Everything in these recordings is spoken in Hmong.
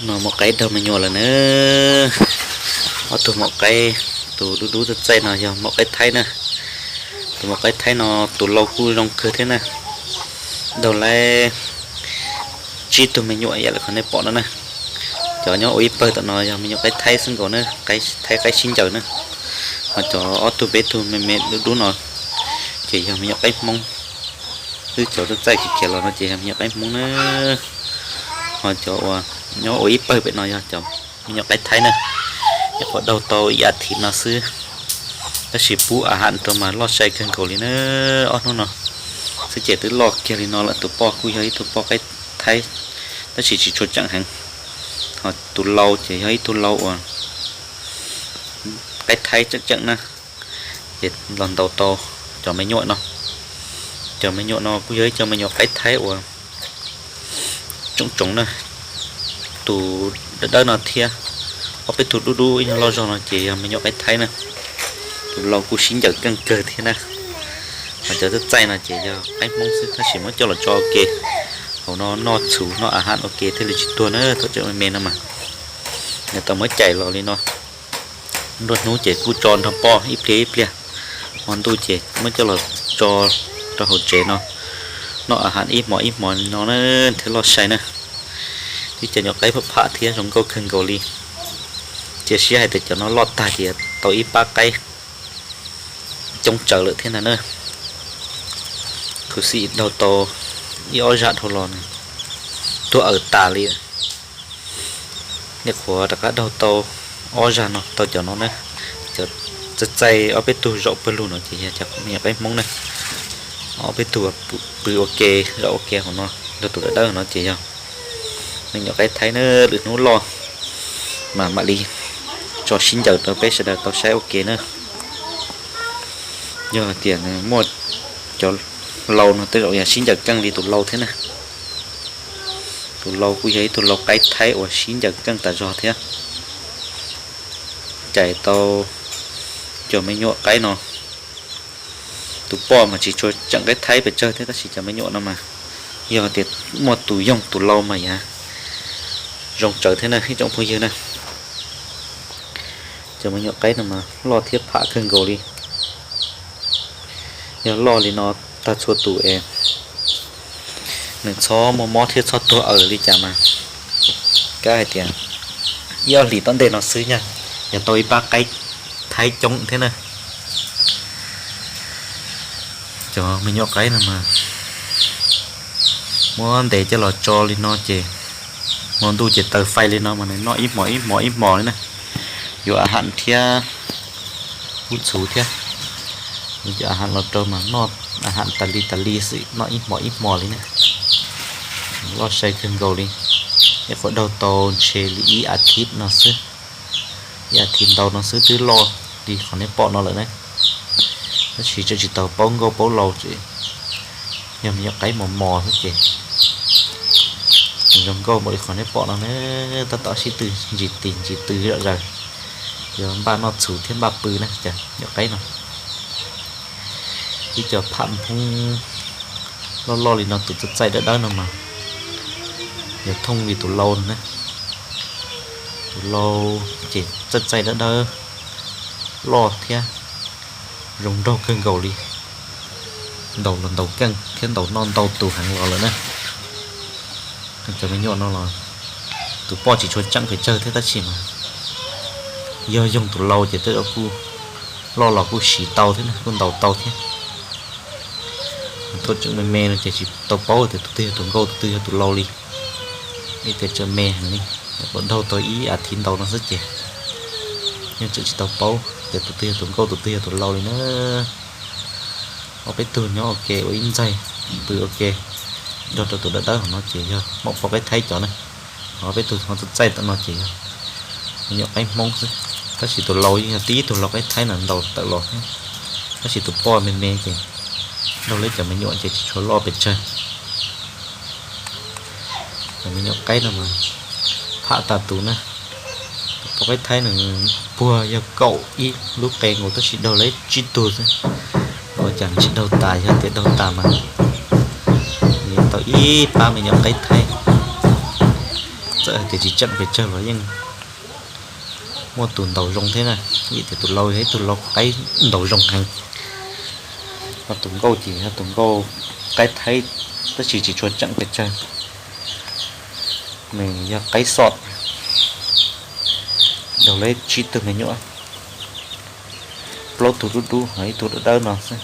No maum qaib daug me nyuam lawm na. Ob tug maum qaib, tus dub dub txaij txaij no yog maum qaib Thaib na. Tus maum qaib Thaib no tus lau kuj zoo kawg thiab na. Daug lawm tsib tug me nyuam ib yam li qhov nej pom no na. Cov nyob ua ib pawg tom no yog me nyuam qaib Thaib xwb nkaus na, Thaib qaib sib ncaws na. Ho cov ob tug peb tug me me dub dub no ces yog me nyuam qaib Hmoob. Twb cov txaij txaij kiag kiag los no ces yog me nyuam qaib Hmoob na. Ho cov uas nyob ua ib pawg pem no yog cov me nyuam qaib Thaib na. Nyuam qhuav daug tau ib as thiv no xwb, tab sis pub a ham rau mas loj sai kawg nkaus li na. Ob hnub no xwb ces twb loj kiag li no lawm. Tus poj kuj yog ib tug poj qaib Thaib, tab sis tsis tshua tseem heev. Ho tus lau ces yog ib tug lau uas qaib Thaib tseem tseem na. Ces los ntaus tau cov me nyuam no. Cov me nyuam no kuj yog ib cov me nyuam qaib Thaib uas tsoom tsoov na. Tus dawb dawb no thiab ob peb tug dub dub ib nyuag loj zog no ces yog me nyuam qaib Thaib na. Tus lau kuj sib ncaws keej kawg thiab na. Ho cov txaij txaij no ces yog qaib Hmoob xwb, tab sis muab coj los tso ua ke hauv no noj txhuv noj a ham ua ke thiaj li tsis tuag na. Thaum tseem me me no mas, nws tau muab cais los li no. Nruab hnub ces kuj tso nrog poj ib pliag ib pliag, hmo ntuj ces muab coj los tso rau hauv tsev no, noj a ham ib hmos ib hmos li no na, thiaj loj sai na. Tib cov nyuam qaib pham pham thiab zoo nkauj kawg nkaus li. Cia siab hais tias cov no loj tag ces tau ib pab qaib coob tsawv lawm thiab ntag na. Khuv xim daug tau ib ob zag dhau los nws tuag awm tas li. Nyuam qhuav rov qab daug tau ob zag no tau cov no na, cov txaij txaij ob peb tug zaum pawg lug no ces yog cov me nyuam qaib Hmoob na. Ob peb tug pw ua ke, zaum ua ke hauv no, nrog tus dawb dawb no ces yog me nyuam qaib Thaib na. Lwm hnub loj mas mam li tso sib ncaws rau peb sawv daws tau saib ua ke na. Yog hais tias nws muaj cov lau no tej zaum yog sib ncaws keej li tus lau thiab na. Tus lau kuj yog ib tug lau qaib Thaib uas sib ncaws keej tas zog thiab. Cais tau cov me nyuam qaib no, tus poj mas tsis tshua tseem qaib Thaib pes tsawg thiab, tab sis cov me nyuam no mas yog tias muaj tus yoog tus lau mas yav zoo tsawv thiab na ib tsoom phooj ywg na. Cov me nyuam qaib no mas loj thiab pham kawg nkaus li. Yog loj li no tag txhua tus es nws txhob muaj mob thiab txhob tuag awm li cas mas, kab hais tias ib ob hlis tom ntej no xwb nyag yog tau ib pab qaib Thaib coob thiab na. Cov me nyuam qaib no mas muab ntes coj los tso li no ces hmo ntuj ces taws fais li no mas nws noj ib hmos ib hmos ib hmos li na. Yuav a ham thiab pub txhuv thiab, yuav a ham los rau mas noj a ham tas li tas li xwb, noj ib hmos ib hmos li na. Loj sai kawg nkaus li. Nyuam qhuav daug tau ntshe li ib a thiv no xwb, ib a thiv ntau no xwb twb loj li qhov neb pom no lawm na. Tab sis tseem tsis tau paub nkauj paub laus, yog me nyuam qaib mos mos xwb ces zoo nkauj npaum li qhov neb pom no na. Tab tom sib tw ntsis tis ntsis tw zom zaws, yuav npaj noj txhuv thiab npaj pw na cov nyuam qaib no. Ib co pham Hmoob loj loj li no, tus txaij txaij dawb dawb no mas yog thooj li tus lau no na. Tus lau ces txaij txaij dawb dawb, loj thiab zoo nraug kawg nkaus li. Ntaus los ntaus keej thiab ntaus noj ntau tus heev los lawm na. Cov me nyuam no los tus poj tsis tshua tseem pes tsawg thiab tab sis mas yog yoog tus lau ces tej zaum kuj loj los kuj siv tau thiab, kuj ntaus tau thiab. Thaum tseem me me no ces tsis tau paub tias tus twg yog tus nkauj tus twg yog tus lau li. Ib tias tseem me heev li, nyuam qhuav daug tau ib a thiv ntau no xwb ces yeej tseem tsis tau paub tias tus twg yog tus nkauj tus twg yog tus lau li na. Ob peb tug nyob ua ke ua ib ntxaig, pw ua ke nrog rau tus dawb dawb hauv no ces yog maum poj qaib Thaib cov na. Ob peb tug ho txaij txaij tom no ces yog me nyuam qaib Hmoob xwb, tab sis tus lau yeej yog tib tug lau qaib Thaib no ntaus tawm los thiab. Tab sis tus poj me me ces nrog lawv cov me nyuam ces tsis tshua loj pes tsawg. Cov me nyuam qaib no mas pham tas tus na. Tus poj qaib Thaib nws puag yog kaum ib lub qe nkaus tab sis daug lawv tsib tug xwb. Ua cas tsis daug tas, yog tias daug tas mas nws yuav tau ib pab me nyuam qaib Thaib. Txawm hais tias tsis tseem pes tsawg los yeej muaj tus ntaus zoo thiab na, vim tias tus lau yog ib tug lau qaib ntaus zoo heev. Ho tus nkauj ces yog tus nkauj qaib thaib, tab sis tsis tshua tseem pes tsawg. Nws yog qaib xom, ntaus lawv tsib tug me nyuam, plaub tug dub dub ho ib tug dawb dawb no xwb.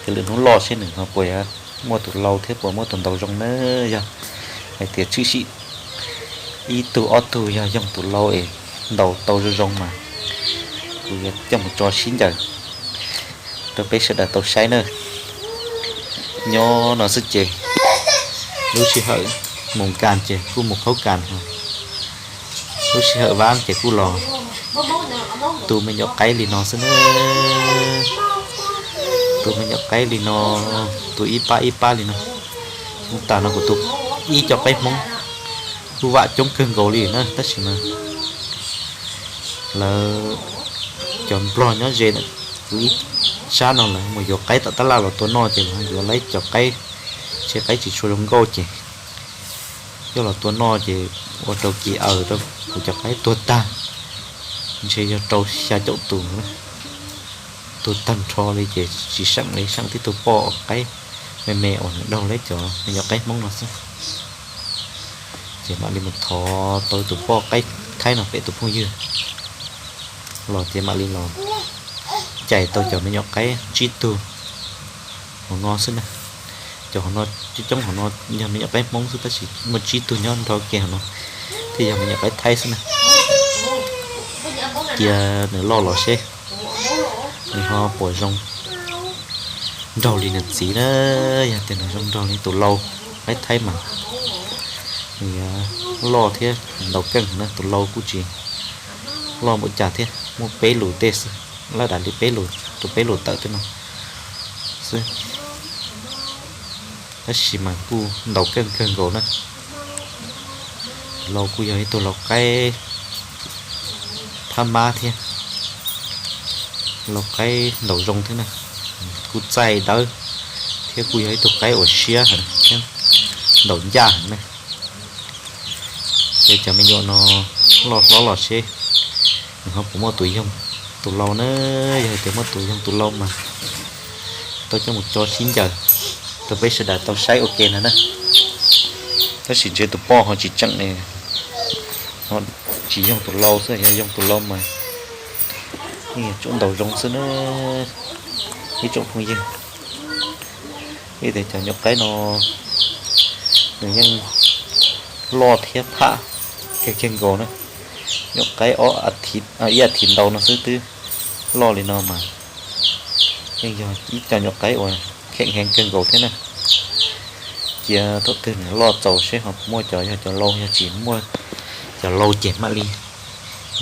Ces lwm hnub loj seb nws ho puas muaj tus lau thiab puas muaj tus ntaus zoo na. Yog hais tias tshwm sim ib tug ob tug yog yoog tus lau es ntaus tau zoo zoo mas kuv yuav coj mus tso sib ncaws rau peb sawv daws tau saib na. Nyob no xwb ces lub sij hawm mus kas ces kuj mus qhaub kas, lub sij hawm vab ces kuj los tu me nyuam qaib li no xwb na. Tu me nyuam qaib li no, tu ib pab ib pab li no. Xyoo tas no kuv tu ib co qaib Hmoob kuj vam coob kawg nkaus li na, tab sis mas lawv cov nplog nyob ze kuv ib sab no lawv mus yuav qaib tom tab laj los tua noj ces lawv yuav lawv cov qaib, ntshe qaib tsis tshua zoo nkauj ces coj los tua noj ces ua rau kis aws rau kuv cov qaib tuag tag, ntshe yog rau xya caum tus na, tuag tag nrho li ces tsis seem li, seem tib tug poj qaib me me uas nws daug lawv cov me nyuam qaib Hmoob no xwb. Ces mam li mus thov tau tus poj qaib thaib no pem tus phooj ywg los ces mam li los cais tau cov me nyuam qaib tsib tug hauv no xwb na. Cov hauv no coob coob hauv no yog me nyuam qaib Hmoob xwb tab sis muaj tsib tug nyob nrog ke hauv no thiaj yog me nyuam qaib thaib xwb na. Cia nws loj los seb nws ho puas zoo nraug li nws txiv na. Yog tias nws zoo nraug li tus lau qaib thaib mas nws yuav loj thiab ntaus keej na. Tus lau kuj tsis loj npaum cas thiab, muaj peb lus tej xwb, lawm dam li peb lus, tus peb lus tawm tej no xwb. Tab sis mas kuj ntaus keej kawg nkaus na. Tus lau kuj yog ib tug lau qaib phab mab thiab, lau qaib ntaus zoo thiab na, kuj txaij dawb thiab kuj yog ib tug qaib uas siab heev thiab ntaus ncaj heev na. Ces cov me nyuam no loj hlob los seb nws ho puas muaj tus yoog tus lau na. Yog hais tias muaj tus yoog tus lau mas tau coj mus tso sib ncaws rau peb sawv daws tau saib ua ke no na. Tab sis ntshe tus poj ho tsis tseem, tsis yoog tus lau xwb, yog yoog tus lau mas yeej yuav tsum ntaus zoo xwb na ib tsoom phooj ywg. Vim tias cov nyuam qaib no nws yeej loj thiab pham kawg kiag nkaus na. Nyuam qaib ob, ib as thiv ntau no xwb twb loj li no mas yeej yog ib co nyuam qaib uas kheem heev kawg nkaus thiab na. Cia thaum twg nws loj txaus seb ho muaj cov, yog cov lau, yog tsis muaj cov lau ces mam li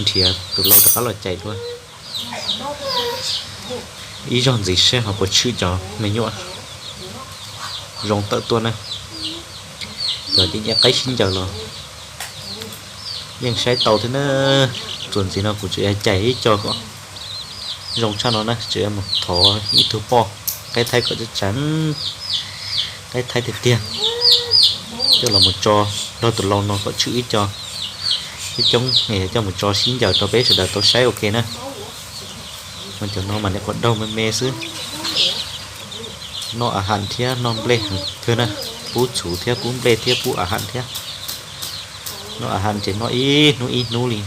nrhiav tus lau rov qab los cais dua ib zaug ntxiv seb ho puas tshwm cov me nyuam zoo tawm tuaj na. Cov nyiam qaib sib ncaws los yeej saib tau thiab na. Txuas ntxiv no kuv tseem yuav cais ib co kom zoo tshaj no na, tseem yuav mus thov ib tug poj qaib thaib kom tseem tseem qaib thaib tiag tiag coj los mus tso nrog tus lau no kom tshwm ib co, ib coob es coj mus tso sib ncaws rau peb sawv daws tau saib ua ke na. Mas cov no mas nyuam qhuav daug me me xwb, noj a ham thiab noj nplej heev kawg na, pub txhuv thiab pub nplej thiab pub a ham thiab. Noj a ham ces noj ib hnub ib hnub li,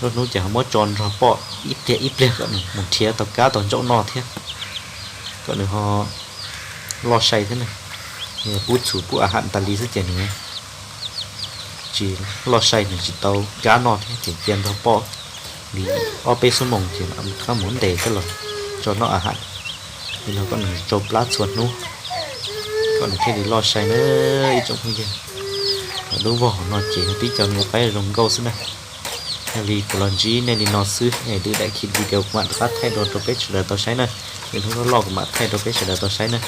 lub hnub ces ho muab tso nrog poj ib pliag ib pliag kom nws mus nrhiav tau kab tau ntsaum noj thiab, kom nws ho loj sai thiab na. Pub txhuv pub a ham tas li xwb ces nws tsis loj sai, nws tsis tau kab noj thiab ces cia nrog poj li ob peb xuab moos ces rov qab mus ntes coj los tso noj a ham li no kom nws tsau plab txhua hnub, kom nws thiaj li loj sai na ib tsoom phooj ywg. Lub vog hauv no ces yog tib co me nyuam qaib zoo nkauj xwb na. Yog li kuv los ntsib nej li no xwb es lwm daim video kuv mam rov qab thaij dua rau peb sawv daws tau saib na. Lwm hnub loj loj kuv mam thaij rau peb sawv daws tau saib na.